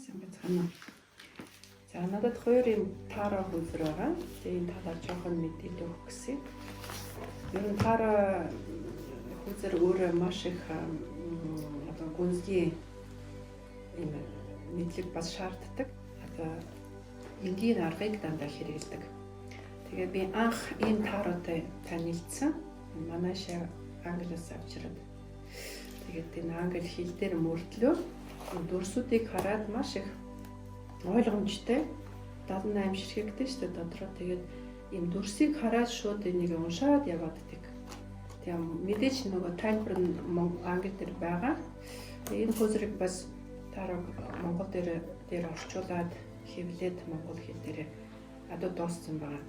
Сайн байцгаана уу? За, надад хоёр юм таро хөлбөр байгаа. Тэгээ энэ талаар жоохон мэдээлэл өгөх гэсэн. Ер нь таро хөлбөр өөрөө маш их одоо гүнзгий юм мэдлэг бас шаарддаг. Одоо энгийн аргыг дандаа хэрэглэдэг. Тэгээ би анх ийм таротой танилцсан. Манай шаа Англиас авчираад. Тэгээд энэ англи хэл дээр мөртлөө дүрсүүдийг хараад маш их ойлгомжтой. 78 ширхэгтэй шүү дээ дотроо. Тэгээд ийм дүрсийг хараад шууд энийг уншаад яваад идэг. Тэгээ мэдээж нөгөө тайлбар нь англи дээр байгаа. Тэгээ энэ хөлрийг бас тарог монгол дээр орчуулад хэвлээд монгол хэл дээр одоо дууссан байгаа.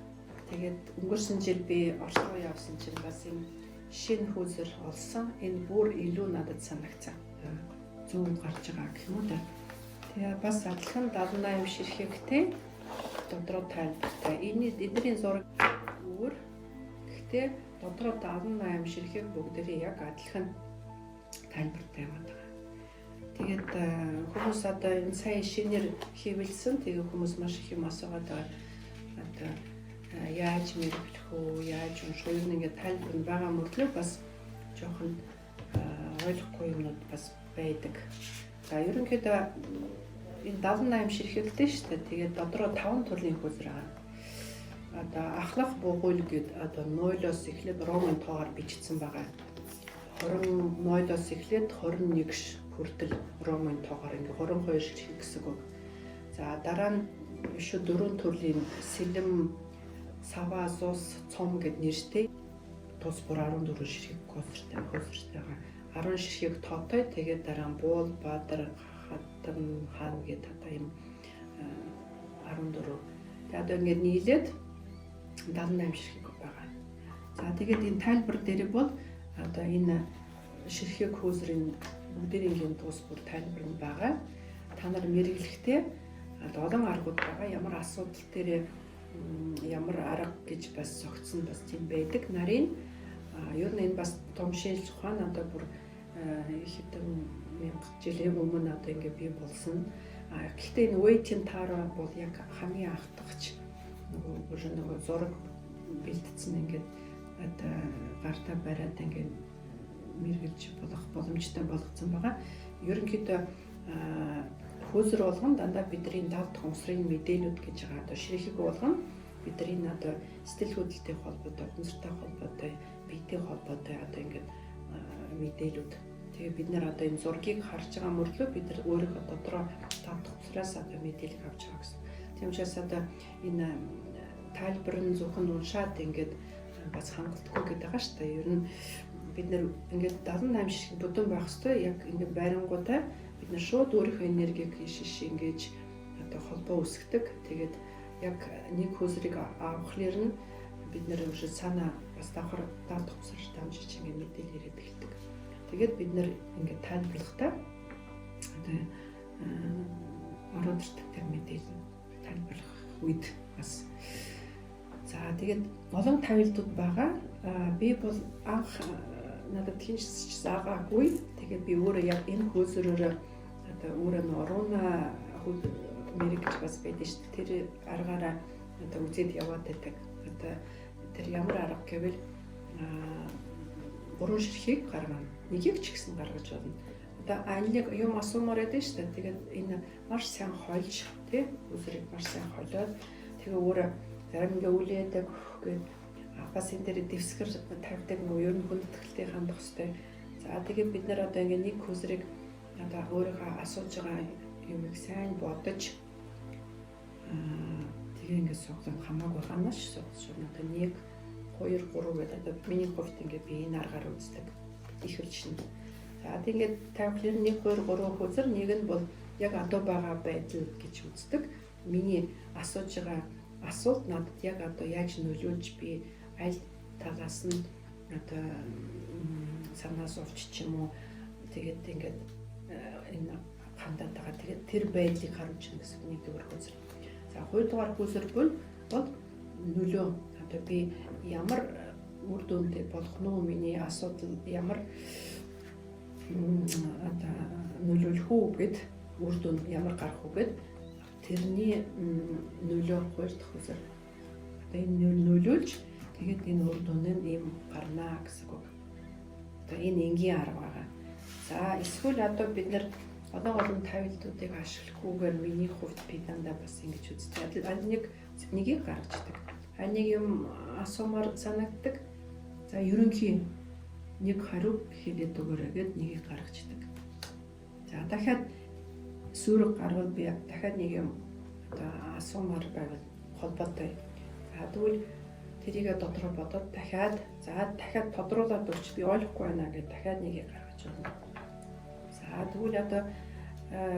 Тэгээд өнгөрсөн жил би Орос руу явсан чинь бас энэ шинэ хөлсөр олсон. Энэ бүр илүү надад санагцсан. Зөв гарч байгаа гэх юм уу да. Тэгээ бас адилхан 78 ширхэгтэй дотроо тайлбартай. Энэ эдний зураг өөр. Гэхдээ дотроо 78 ширхэг бүгдээрээ яг адилхан тайлбартай яваад байгаа. Тэгээд хүмүүс одоо энэ сая шинээр хэвлсэн. Тэгээ хүмүүс маш их юм асуугаад байгаа. Одоо яаж мэргэжлэх үү, яаж унших үү, ер нь ингээд тайлбар нь байгаа мөртлөө бас жоохон ойлгохгүй юмнууд бас байдаг. За, ерөнхийдөө энэ 78 ширхэгтэй шүү дээ. Тэгээд дотроо 5 төрлийн хөлөр байгаа. Одоо ахлах бугуйл гээд одоо 0-оос эхлээд Ромын тоогоор бичигдсэн байгаа. 20-оос эхлээд 21 хүртэл Ромын тоогоор ингээ 22 ширхэг гэсэн үг. За, дараа нь еще дөрвөн төрлийн сэлэм, сава, зус, цом гэд нэртэй тус бүр 14 ширхэг хөлсөртэй байгаа. 10 ширхэг тоотой, тэгээд дараа нь буул, баадар, хатан, хаан гэдэг одоо юм 14. Тэгээд одоо ингээд нийлээд 78 ширхэг байгаа. За, тэгээд энэ тайлбар дээр бол одоо энэ ширхэг хөөсрийн бүгдээрийн тус бүр тайлбар нь байгаа. Та нар мэргэжлэхдээ одоо олон аргууд байгаа. Ямар асуудал дээр ямар арга гэж бас зохицсон бас тийм байдаг. Нарийн ер нь энэ бас том шинжлэх ухаан, одоо бүр хэдэн мянга жилийн өмнө одоо ингээ бий болсон. Гэхдээ энэ Waite-ийн таро бол яг хамгийн анхдагч нөгөө бүр нөгөө зураг бэлтгэсэн, ингээд одоо гартаа бариад ингээд мэргэлж болох боломжтой болгоцсон байгаа. Ерөнхийдөө хөөсөр болгон дандаа бидний тав тонгосрын мэдээлүүд гэж байгаа. Одоо ширхэг болгон бидний одоо сэтгэл хөдлөлтэй холбоотой, ухамсартай холбоотой, биетэй холбоотой одоо ингээд мэдээлүүд. Тэгээ бид нар одоо энэ зургийг харж байгаа мөртлөө бид нар өөрийнхөө дотроо тав тонгосроос одоо мэдээлэл авч байгаа гэсэн. Тийм учраас одоо энэ тайлбар нь зөвхөн уншаад ингээд бас хангалтгүй гэдэг байгаа шүү дээ. Ер нь бид нар ингээд 78 ширхэг бүдүүн байх хэвээр яг ингээд байрангуудаа бид нар шууд өөрийнхөө энергийг шиш ингэж одоо холбоо үүсгэдэг. Тэгээд яг нэг хөөсрийг авахлаар нь бид нэр уже цаанаа бас давхар дал тусарч дамжиж ингээд мэдээлэл ирээд эхэлдэг. Тэгээд бид нэр ингээд тайлбарлахдаа одоо ороод ирдэг тэр мэдээлэл тайлбарлах үед бас. За, тэгээд олон тавилтууд байгаа. Би бол анх надад хинч заагаагүй. Тэгээд би өөрөө яг энэ хөөсөрөөрөө одоо өөрөө нь урууна мэрэгч бас байдаг шүү дээ. Тэр аргаараа одоо үзээд яваад байдаг. Одоо тэр ямар арга гэвэл гурван ширхийг гаргана. Нэгийг ч гэсэн гаргаж болно. Одоо аль юм асуумаар байдаг шүү дээ. Тэгээд энэ маш сайн хольж, тий, үсрийг маш сайн холиод, тэгээ өөрөө зарим ингээ үлээдэг гээд бас энэ дээр дэвсгэр тавьдаг, нөгөө ер нь хүндэтгэлтэй хандах хэрэгтэй. За, тэгээд бид нар одоо ингээ нэг хөсрийг одоо өөрийнхөө асууж байгаа юмыг сайн бодож, тэгээ ингээ суглан хамаагүй ханаас сууж шууд одоо 1 2 3 гэдэг, одоо миний хувьд ингээ би энэ аргаар үздэг. Их хөлжин. За, тэгээд тавихлаар 1 2 3 хөзөр, нэг нь бол яг одоо байгаа байдал гэж үздэг. Миний асууж байгаа асуулт надад яг одоо яаж нөлөөлж, би аль талаас нь одоо санаас олч ч юм уу, тэгээд ингээд энэ хандаад байгаа. Тэгээд тэр байдлыг харуулж байна гэсэн нэгдүгээр хөзөр. За, хоёрдугаар хөзөр бол нөлөө. Одоо би ямар үр дүнтэй болох нь, миний асуудал ямар одоо нөлөөлөх үү гэд Үр дүн ямар гарах вэ гэд тэрний нөлөө хоёр дахь хүйсээр одоо энэ нөлөөлж тэгээд энэ үр дүн нь ийм гарнаа гэсэн үг. Одоо энэ энгийн арга байгаа. За эсвэл одоо бид нэр олон олон тавилтуудыг ашиглахгүйгээр миний хувьд би дандаа бас ингэж үздэг. Аль нэг нэгийг гаргаждаг. Аль нэг юм асуумаар санагддаг. За ерөнхий нэг хариу хэлээд өгөөрэй гэд нэгийг гаргаждаг. За дахиад сүүрэг гарвал би дахиад нэг юм одоо асуумаар байвал холбоотой. За тэгвэл тэрийгэ дотроо бодоод дахиад за дахиад тодруулаад өгч би ойлгохгүй байна гэд дахиад нэгийг гаргаж өгнө. За тэгвэл одоо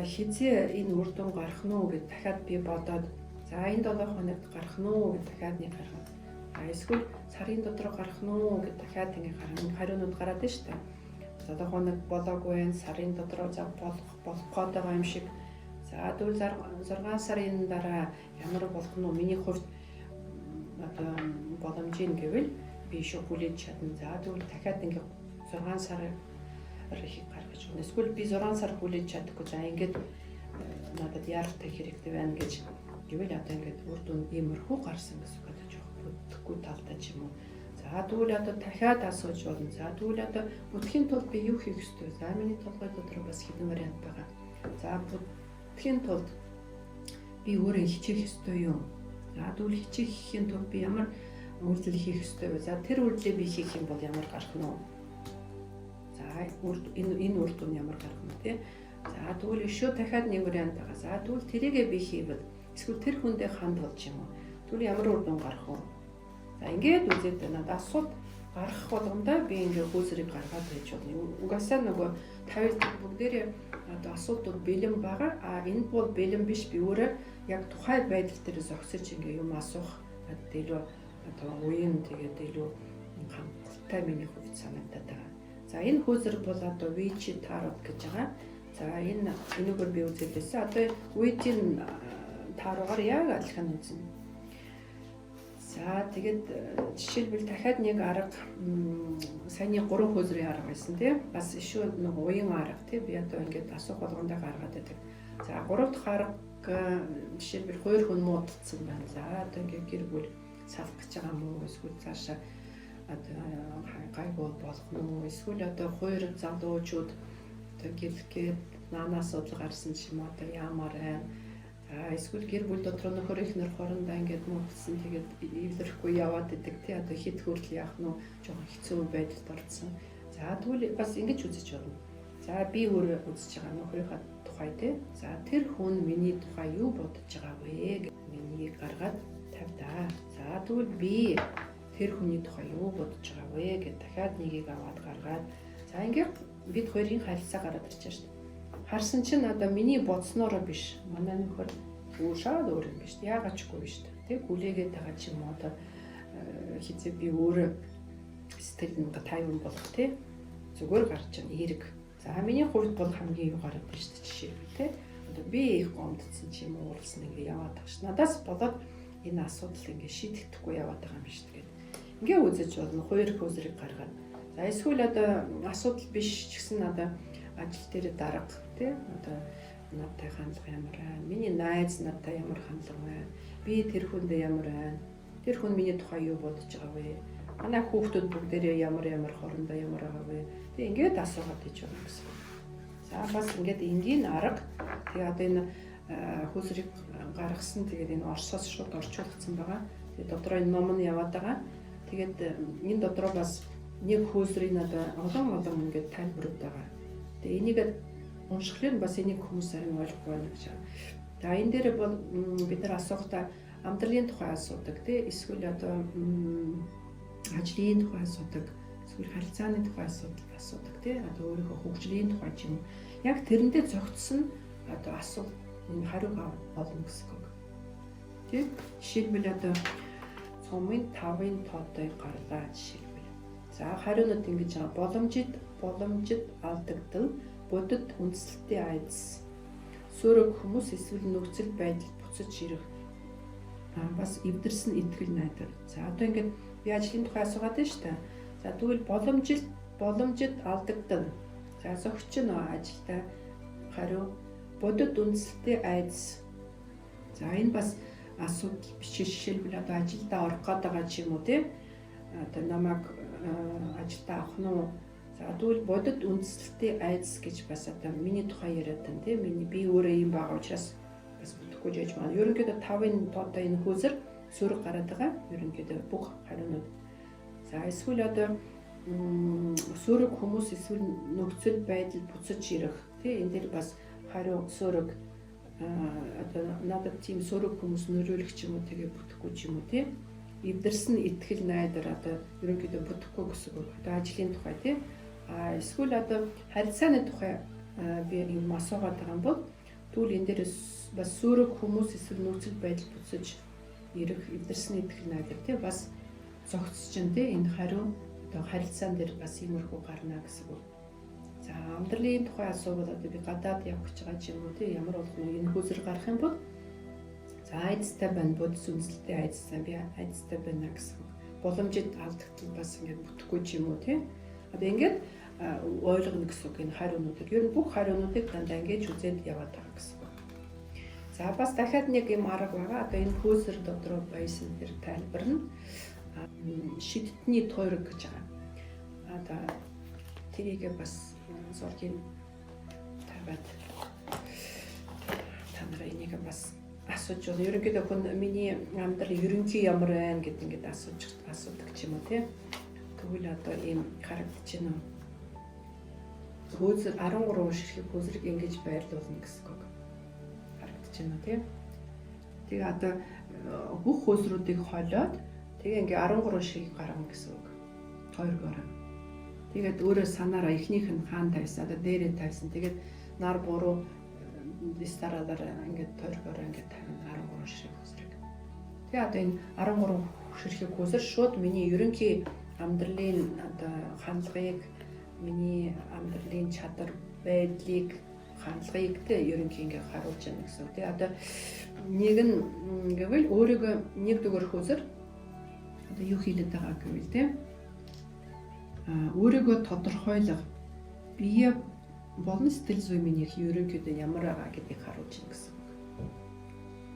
хизээ энэ үр дүн гарах нь уу гэд дахиад би бодоод за энэ 7 хоногт гарах нь уу гэд дахиад нэг гаргана. А эсвэл сарын дотор гарах нь уу гэд дахиад ингэ гаргана. Хариунууд гараад байна шүү дээ. 7 хоног болоогүй байна. Сарын дотор за болох гээд байгаа юм шиг. За тэгвэл 6 сарын дараа ямар болох нь уу? Миний хувьд одоо боломжийн гэвэл би шүү хүлээж чадна. За тэгвэл дахиад ингэ 6 сар ихийг гаргаж өгнө. Эсвэл би 6 сар хүлээж чадахгүй. За ингээд надад яаралтай хэрэгтэй байна гэж гэвэл одоо ингээд үр дүн иймэрхүү гарсан гэсэн үг одоо жоох бүтэхгүй талтай ч юм уу. За тэгвэл одоо дахиад асууж болно. За тэгвэл одоо бүтэхийн тулд би юу хийх ёстой вэ? За миний толгой дотор бас хэдэн вариант байгаа. За бүтэхийн тулд би өөрөө хичээх ёстой юм. За тэгвэл хичээхийн тулд би ямар үйлдэл хийх ёстой вэ? За тэр үйлдэлийг би хийх юм бол ямар гарах нь вэ? За энэ үр дүн ямар гарах нь те? За тэгвэл өшөө дахиад нэг вариант байгаа. За тэгвэл тэрийгээ би хийвэл эсвэл тэр хүндээ хандвал ч юм уу. Тэгвэл ямар үр дүн гарах вэ? За ингээд үзээд байна. Асуулт гаргах болгондоо би ингээ хөөсрийг гаргаад байж болно. Угаасаа нөгөө 50 бүгдээрээ одоо асуултууд бэлэн байгаа. А энэ бол бэлэн биш. Би өөрөө яг тухай байдал дээр зогсож ингээ юм асуух илүү одоо уян тэгээд илүү хангалттай миний хувьд санагдаад байгаа. За энэ хөөсөр бол одоо Witchy Tarot гэж байгаа. За энэ энэгээр би үзээд байсан. Одоо Witchy Tarot-оор яг адилхан үзнэ. За тэгээд жишээлбэл дахиад нэг арга саяны 3 хөөсрийн арга байсан тий. Бас ишүү нэг уян арга тий. Би одоо ингээд асуух болгондоо гаргаад байдаг. За 3 дахь арга жишээлбэл хоёр хүн муудалцсан байна. За одоо ингээд гэр бүл салах гэж байгаа мó эсвэл цаашаа одоо гайгүй болох нь уу эсвэл одоо хоёр залуучууд одоо гэлгээд наана асуудал гарсан ч юм уу одоо яамаар байна. За эсвэл гэр бүл дотор нөхөр эхнэр хоорондоо ингээд муудалцсан тэгээд эвлэрэхгүй яваад идэг тий одоо хэд хүртэл яах нь жоохон хэцүү байдалд орсон. За тэгвэл бас ингэж үзэж болно. За би өөрөө үзэж байгаа нөхрийнхээ тухай тий. За тэр хүн миний тухай юу бодож байгаа вэ гэх миний гаргаад тавьдаа. За тэгвэл би тэр хүний тухай юу бодож байгаа вэ гэд дахиад нэгийг аваад гаргаад за ингээд бид хоёрын харилцаа гараад ирж шүү дээ. Харсан чинь одоо миний бодсноороо биш. Манай нөхөр шаад өөр юм биш. Яагаад ч үгүй биш. Тэг хүлээгээд байгаа ч юм уу одоо хизээ би өөрөө сэтгэл нь тайван болох тий. Зүгээр гарч байгаа эерэг. За миний хувьд бол хамгийн юу гараад байна шүү дээ жишээлбэл тий. Одоо би их гомдсон ч юм уу уурлсан ингээ яваад байгаа ш. Надаас болоод энэ асуудал ингээ шийдэхгүй яваад байгаа юм биш тэгээд. Ингээ үзэж болно. Хоёр хөөсрийг гаргаад. За эсвэл одоо асуудал биш ч гэсэн одоо ажил дээр дарга тий одоо надтай хандлага ямар байна? Миний найз надтай ямар хандлага байна? Би тэр хүндээ ямар байна? Тэр хүн миний тухай юу бодож байгаа вэ? Манай хүүхдүүд бүгдээрээ ямар ямар хоорондоо ямар байгаа вэ? Тэг ингээд асуугаад иж байна гэсэн. За бас ингээд энгийн арга. Тэгээ одоо энэ хөөсрийг гаргасан тэгээд энэ Оросоос шууд орчуулгдсан байгаа. Тэгээд дотроо энэ ном нь яваад байгаа. Тэгээд энэ дотроо бас нэг хөөсрийн одоо олон олон ингээд тайлбарууд байгаа. Тэгээ энийг уншихлаар бас энийг хүмүүс арай ойлгохгүй байна гэж. За энэ дээр бол бид нар асуухдаа амьдралын тухай асуудаг тий эсвэл одоо ажлын тухай асуудаг эсвэл харилцааны тухай асуудаг тий одоо өөрийнхөө хөгжлийн тухай ч юм уу яг тэрэндээ зогтсон одоо асуулт энэ хариуг олно гэсэн үг. Тий жишээлбэл одоо цомын 5-ын тоотой гарлаа жишээлбэл. За хариунууд ингэж байгаа. Боломжит алдагдал, бодит үндэслэлтийн айдас, сөрөг хүмүүс эсвэл нөхцөл байдал буцаж ирэх бас эвдэрсэн итгэл найдар. За одоо ингээд би ажлын тухай асуугаад байна шүү дээ. За тэгвэл боломжит алдагдал. За зөгч нь ажилдаа хариу Бодит үндэслэлтэй айдас. За энэ бас асуудал биш. Жишээлбэл одоо ажилдаа орох гээд байгаа ч юм уу тий. Одоо намайг ажилдаа авах нь уу? За тэгвэл бодит үндэслэлтэй айдас гэж бас одоо миний тухай яриад байна тий. Миний би өөрөө юм байгаа учраас бас бүтэхгүй жиж байна. Ерөнхийдөө 5-ын тоотой энэ хөөсөр сөрөг гараад байгаа. Ерөнхийдөө бүх хариунууд. За эсвэл одоо сөрөг хүмүүс эсвэл нөхцөл байдал буцаж ирэх тий. Энэ дээр бас хариу сөрөг, одоо надад тийм сөрөг хүмүүс нөлөөлөх ч юм уу, тэгээ бүтэхгүй ч юм уу тий. Эвдэрсэн итгэл найдар одоо ерөнхийдөө бүтэхгүй гэсэн үг. Одоо ажлын тухай тий. А эсвэл одоо харилцааны тухай би юм асуугаад байгаа юм бол тэгвэл энэ дээр бас сөрөг хүмүүс эсвэл нөхцөл байдал буцаж ирэх, эвдэрсэн итгэл найдар тий, бас зогцож чинь тий, энэ хариу одоо харилцаан дээр бас иймэрхүү гарна гэсэн үг. За амьдралын тухай асуувал одоо би гадаад явах гэж байгаа ч юм уу тий, ямар болох нь энэ хөөсөр гарах юм бол за айдастай байна, бодис үндэслэлтэй айдастай, би айдастай байна гэсэн үг. Боломжит алдагдал бас ингээд бүтэхгүй ч юм уу тий. Одоо ингээд ойлгоно гэсэн үг энэ хариунуудыг. Ер нь бүх хариунуудыг дандаа ингэж үзээд яваад байгаа гэсэн үг. За бас дахиад нэг юм арга байгаа. Одоо энэ хөөсөр дотроо байсан тэр тайлбар нь шидтний тойрог гэж байгаа. Одоо тэрийг бас зургийг тавиад та нараа энийг бас асууж байна. Ерөнхийдөө хүн миний амьдрал ерөнхий ямар байна гэд ингээд асууж асуудаг ч юм уу тий. Тэгвэл одоо ийм харагдаж байна уу? Хөөцөр 13 ширхэг хөөсрийг ингэж байрлуулна гэсэн үг. Харагдаж байна уу тий? Тэгээ одоо бүх хөөсрүүдийг холиод тэгээ ингээ 13 ширхгийг гаргана гэсэн үг. Тойргоороо. Тэгээд өөрөө санаараа эхнийх нь хаан тавьсан, одоо дээрээ тавьсан. Тэгээд нар буруу дистараалаар ингээд тойргоороо ингээд тавина 13 ширхэг хөөсрийг. Тэгээ одоо энэ 13 ширхэг хөөсөр шууд миний ерөнхий амьдралын одоо хандлагыг, миний амьдралын чадвар байдлыг, хандлагыг тэ ерөнхий ингээ харуулж байна гэсэн. Тэгээ одоо нэг нь гэвэл өөрийгөө нэг дугаар хөөсөр одоо юу хийлээд байгаа гэвэл тэ өөрийгөө тодорхойлох, бие болон сэтгэл зүй миний ерөнхийдөө ямар байгаа гэдгийг харуулж байна гэсэн үг.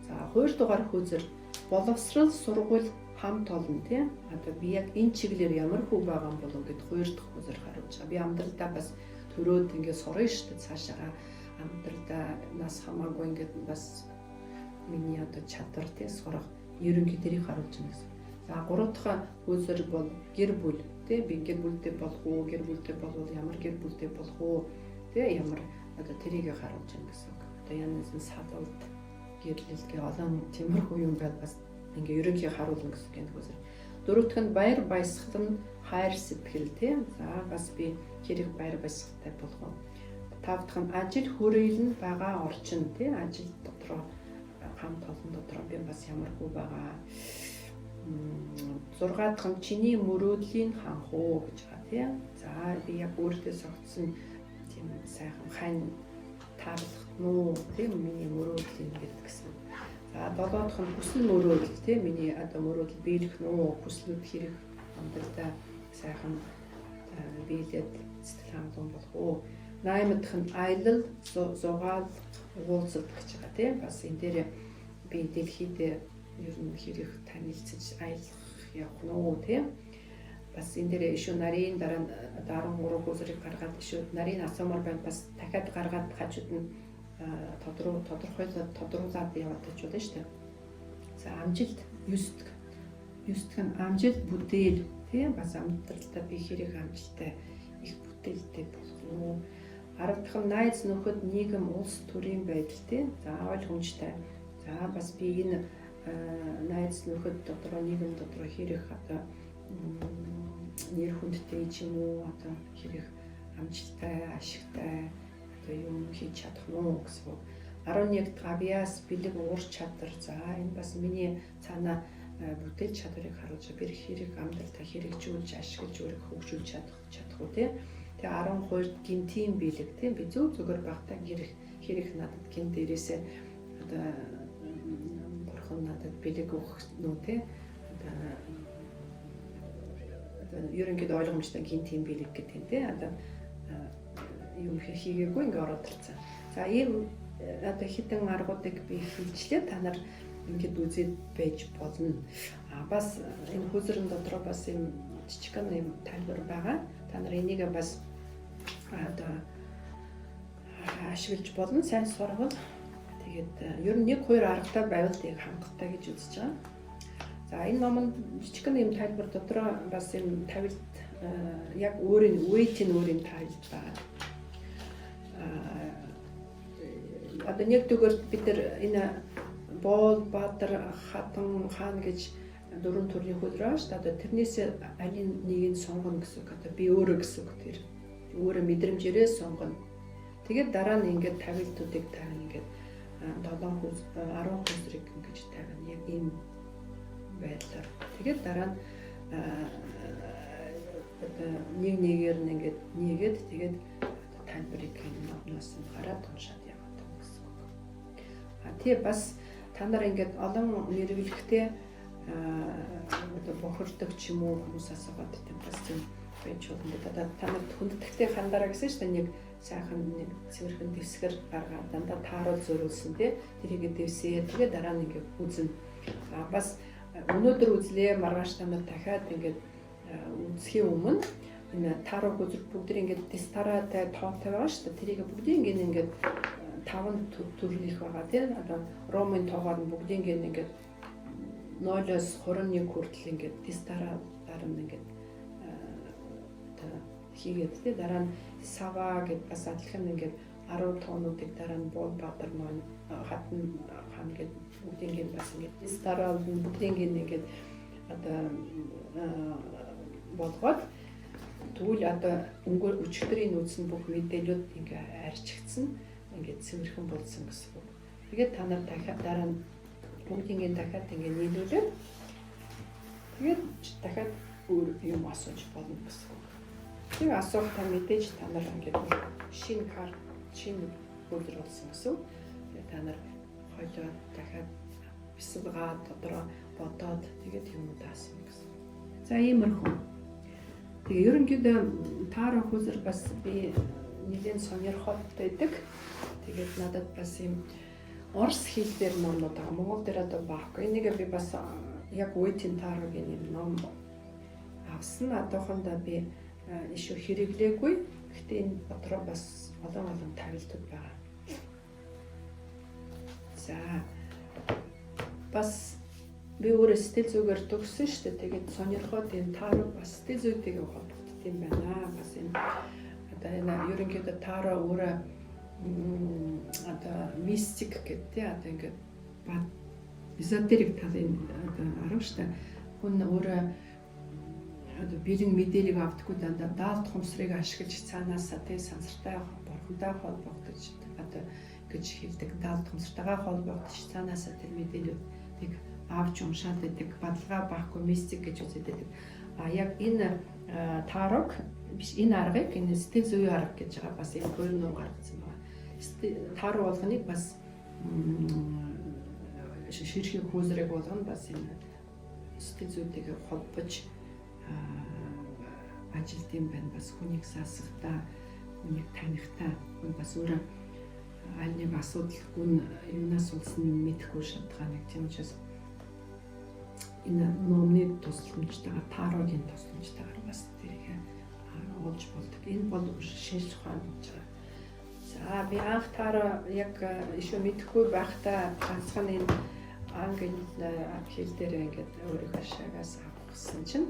За хоёр дугаар хөөсөр боловсрал, сургууль, хамт олон тий. Одоо би яг энэ чиглэлээр ямар хүү байгаа юм болов гэд хоёр дахь хөөсөр харуулж байгаа. Би амьдралдаа бас төрөөд ингээд сурна шүү дээ, цаашаага амьдралдаа нас хамаагүй ингээд бас миний одоо чадвар тий, сурах ерөнхий тэрийг харуулж байна гэсэн. За гурав дахь хөөсөр бол гэр бүл тий, би гэр бүлтэй болох уу, гэр бүлтэй болвол ямар гэр бүлтэй болох уу тий, ямар одоо тэрийг харуулж байна гэсэн үг. Одоо янз янзын салалт, гэрлэл гэ олон тиймэрхүү юм байл бас ингээ ерөнхий харуулна гэсэн үг энэ хөөсөр. Дөрөвдөх нь баяр баясгал нь хайр сэтгэл тий. За бас би хэрэг баяр баясгалтай болох уу. Тав дахь нь ажил хүрээл нь байгаа орчин тий, ажил дотроо хамт олон дотроо би бас ямар хүү байгаа. 6 дахь нь чиний мөрөөдлийн ханхуу гэж байгаа тий. За би яг өөртөө согтсон тийм сайхан хань таарлах нь тий, миний мөрөөдлийн гэдэг гэсэн. За 7 дахь нь хүсэл мөрөөдөл тий, миний одоо мөрөөдөл биелэх нь үү, хүслүүд хэрэг амьдралдаа сайхан биелээд сэтгэл хангалуун болох уу. 8 дахь нь аялал, зугаалга, уулзалт гэж байгаа тий. Бас энэ дээр би дэлхийд ер нь хэрэг танилцаж аялах явах нь уу тий. Бас энэ дээр ишүү нарийн дараа 13 хөөсрийг гаргаад ишүү нарийн асуумар байна, бас дахиад гаргаад хажууд нь тодорхойлоод тодруулаад яваад очивол шүү дээ. За амжилт 9 дахь. 9 дахь нь амжилт бүтээл тий, бас амьдралдаа би хэрэг амжилттай их бүтээлтэй болох нь уу. 10 дахь нь найз нөхөд, нийгэм, улс төрийн байдал тий. За ойлгомжтой. За бас би энэ найз нөхөд дотроо, нийгэм дотроо хэрэг одоо нэр хүндтэй ч юм уу, одоо хэрэг амжилттай, ашигтай одоо юм хийж чадах нь уу гэсэн үг. 11 дахь авиас, бэлэг, уур чадвар. За энэ бас миний цаанаа бүтээл чадварыг харуулж би хэрэг амьдралдаа хэрэгжүүлж, ашиглаж, өөрийгөө хөгжүүлж чадах уу тий. Тэгээ 12 гинтийн бэлэг тий, би зөв зүгээр байхдаа хэрэг надад гинт дээрээсээ одоо бурхан надад бэлэг өгөх нү тий. Одоо ерөнхийдөө ойлгомжтой гинтийн бэлэг гэдэг юм тий. Одоо юм хийгээгүй ингээ ороод ирсэн. За ийм одоо хэдэн аргуудыг би хэлжлээ, та нар ингээд үзээд байж болно. А бас энэ хүйзрэн дотроо бас юм жижигхэн юм тайлбар байгаа. Та нар энийг бас одоо ашиглаж болно. Сайн сурвал тэгээд ер нь нэг хоёр аргатай байвал тийг хангалттай гэж үзэж байгаа. За, энэ номонд жижигхэн юм тайлбар дотроо бас юм тавилт, яг өөрийн Уэйтийн өөрийн тавилт байгаа. Одоо нэгдүгээр бид нар энэ Боол, Баатар, Хатан, Хаан гэж дөрвөн төрлийн хүйзэр байгаа шүү дээ. Одоо тэрнээс алийн нэг нь сонгоно гэсэн үг. Одоо би өөрөө гэсэн үг тэр. Өөрөө мэдрэмжээрээ сонгоно. Тэгээд дараа нь ингээд тавилтуудыг тавина, ингээд 7 хүйз, 10 хүйзрийг ингэж тавина. Яг ийм байдлаар. Тэгээд дараа нь одоо нэг нэгээр нь ингээд нэгээд, тэгээд тайлбарыг энэ номноос нь гараад уншаад яваад байна гэсэн үг. А тий, бас та нар ингээд олон мэргэжлэхтэй одоо бохирдог ч юм уу, хүмүүс асуугаад тийм бас тийм байж болно. Одоо та нар хүндэтгэхдээ хандараа гэсэн шүү дээ. Нэг сайхан нэг цэвэрхэн дэвсгэр гаргаад дандаа тааруул зөөрүүлсэн тий. Тэрийг дэвсээ. Тэгээ дараа нь ингээд үзнэ. А бас өнөөдөр үзлээ, маргааш та нар дахиад ингээд үзэхийн өмнө энэ тааруу хүйзэр бүгд ингээд дистараатай тоотой байгаа шүү дээ. Тэрийг бүгдийг ингээд ингээд таван төрлөх байгаа тий. Одоо Ромын тоогоор нь бүгдийг ингээд 0-оос 21 хүртэл ингээд дистараар нь ингээд одоо хийгээд тий. Дараа нь Сава гэд бас адилхан ингээд 10 тоонуудыг дараа нь Буул, Баатар маань, Хатан, Хаан гэд бүгдийг ингээд бас ингээд дистараар бүгдийг ингээд одоо болгоод, тэгвэл одоо өнгө өчигдрийн үзсэн бүх мэдээлүүд ингээ арчигдсан, ингээд цэвэрхэн болсон гэсэн үг. Тэгээд та нар дахиад дараа нь бүгдийг дахиад ингээ нийлүүлээд, тэгээд дахиад өөр юм асууж болно гэсэн үг. Тэгээ асуух та мэдээж та нар ингээд шинэ карт, шинэ хүйзэр болсон гэсэн үг. Тэгээ та нар холиод, дахиад бясалгаа дотроо бодоод, тэгээд юмуд асууна гэсэн. За, иймэрхүү. Тэгээ ерөнхийдөө тааруу хүйзэр бас би нэлээд сонирхолтой байдаг. Тэгээд надад бас юм орос хэл дээр номнууд байгаа. Монгол дээр одоо байхгүй. Энийг би бас яг Уэйтийн тааругийн юм ном авсан. Одоохондоо би ишүү хэрэглээгүй. Гэхдээ энэ дотроо бас олон олон тавилтууд байгаа. За, бас би өөрөө сэтгэл зүгээр төгссөн шүү дээ. Тэгээд сонирхоод энэ тааруу бас сэтгэл зүйтэйгээ холбогддог юм байна. Бас энэ одоо энэ ерөнхийдөө тааруу өөрөө одоо мистик гэдэг тий, одоо ингээд эзотерик талын одоо арга шүү дээ. Хүн өөрөө одоо бэлэн мэдээллийг авдаггүй, дандаа даалт ухамсарыг ашиглаж цаанаасаа тий сансартай, бурхантай холбогдож одоо гэж хэлдэг. Даалт ухамсартайгаа холбогдож цаанаасаа тэр мэдээллүүдийг авч уншаад байдаг. Баталгаа байхгүй мистик гэж үздэг байдаг. А яг энэ таарог биш, энэ аргыг, энэ сэтгэл зүйн арга гэж байгаа, бас энэ хоёр ном гаргацсан байна. Тааруу болгоныг бас ширхэг хүйзрийг болгоно бас энэ сэтгэл зүйтэйгээ холбож ажилт юм байна. Бас хүнийг сасахдаа, хүнийг танихдаа хүн бас өөрөө аль нэг асуудал гүн юунаас улсан мэдэхгүй шалтгаан нэг тийм учраас энэ номны тусламжтайгаар, таарогийн тусламжтайгаар бас тэрийг олж болдог. Энэ бол шинжлэх ухаан гэж байгаа. За, би анх тааруу яг ишүү мэдэхгүй байхдаа ганцхан энэ англи хэл дээр ингээд өөрийнхөө шагаас авах гэсэн чинь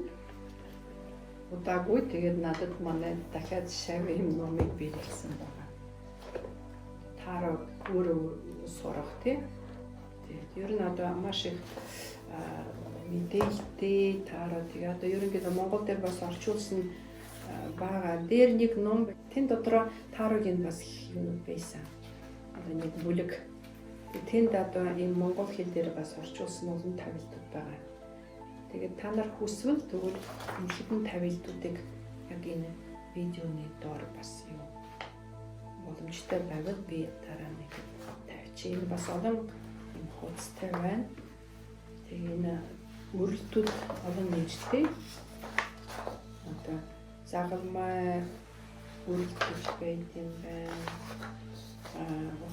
удаагүй тэгээд надад манай дахиад шав юм номыг бэлгэлсэн байгаа. Тааруу өөрөө сурах тий. Тэгээд ер нь одоо маш их мэдээлэлтэй тааруу. Тэгээ одоо ерөнхийдөө Монгол дээр бас орчуулсан байгаа. Дээр нэг ном, тэн дотроо тааругийн бас их юмнууд байсан. Одоо нэг бүлэг. Тэнд одоо ийм монгол хэл дээр бас орчуулсан олон тавилтууд байгаа. Тэгээд та нар хүсвэл тэгвэл энэ хэдэн тавилтуудыг яг энэ видеоны доор бас юу боломжтой байвал би дараа нэг тавьчих. Энэ бас олон юм хуудастай байна. Тэгээ энэ өрөлтүүд олон нэртэй. Одоо загалмай үргэлжлэж байд юм байна.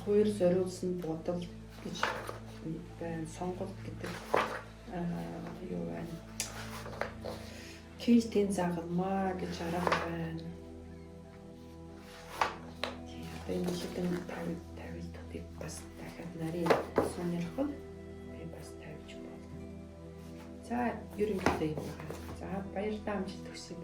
Хувир зориулсан бодол гэж байна. Сонголт гэдэг юу байна. Кельтийн загалмаа гэж арга байна. Тийм, одоо энэ хэдэн тавилтуудыг бас дахиад нарийн сонирхол би бас тавьж болно. За, ерөнхийдөө юм байна. За, баярлалаа, амжилт хүсье.